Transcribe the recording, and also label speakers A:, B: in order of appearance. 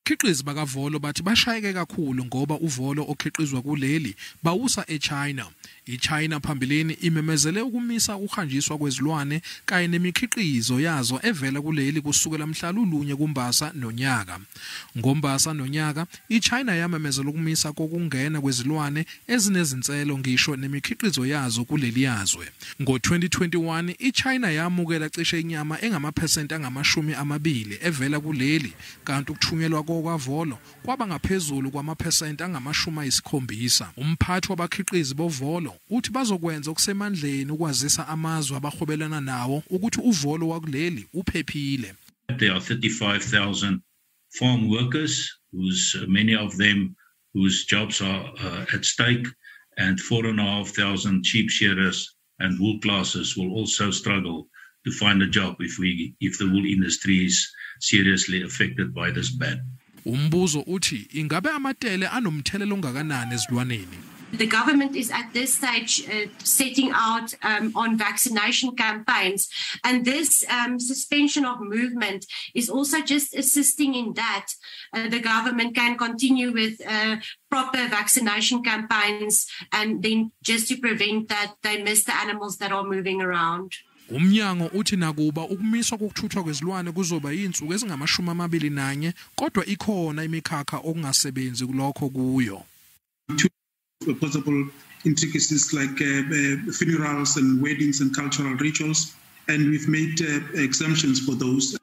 A: Abakhiqizi bakavolo bathi bashayeke kakhulu ngoba uvolo okhiqizwa kuleli bawusa eChina. IChina phambilini imemezele ukumisa ukuhanjiswa kwezilwane kanye nemikhiqizo yazo evela kuleli kusukela mhla lulunye kuMbasa nonyaka. NgoMbasa nonyaka iChina yamemezela ukumisa kokungena kwezilwane ezinezinselo ngisho nemikhiqizo yazo kuleli yazwe. Ngo-2021 iChina yamukela cishe inyama engamaphesenti angama-20 evela kuleli, kanti ukuthunyelwa kokavolo kwaba ngaphezulu kwamaphesenti angama-70. Umphathi wabakhiqizi bovolo uthi bazokwenza okusemandleni ukwazisa amazwe abahwebelana nawo ukuthi uvolo wakuleli uphephile.
B: There are 35,000 farm workers, whose many of them whose jobs are at stake, and 4,500 sheep shearers and wool classes will also struggle to find a job if the wool industry is seriously affected by this ban.
A: Umbuzo uthi ingabe amatele anomthelelo ongakanani ezilwaneni?
C: The government is at this stage setting out on vaccination campaigns, and this suspension of movement is also just assisting in that. The government can continue with proper vaccination campaigns, and then just to prevent that they miss the animals that are moving around.
A: Umnyango uthi nakuba ukumiswa kokuthuthwa kwezilwane kuzoba izinsuku ezingama-21, kodwa ikhona imikhakha okungasebenzi kulokho kuyo.
D: Possible intricacies like funerals and weddings and cultural rituals, and we've made exemptions for those.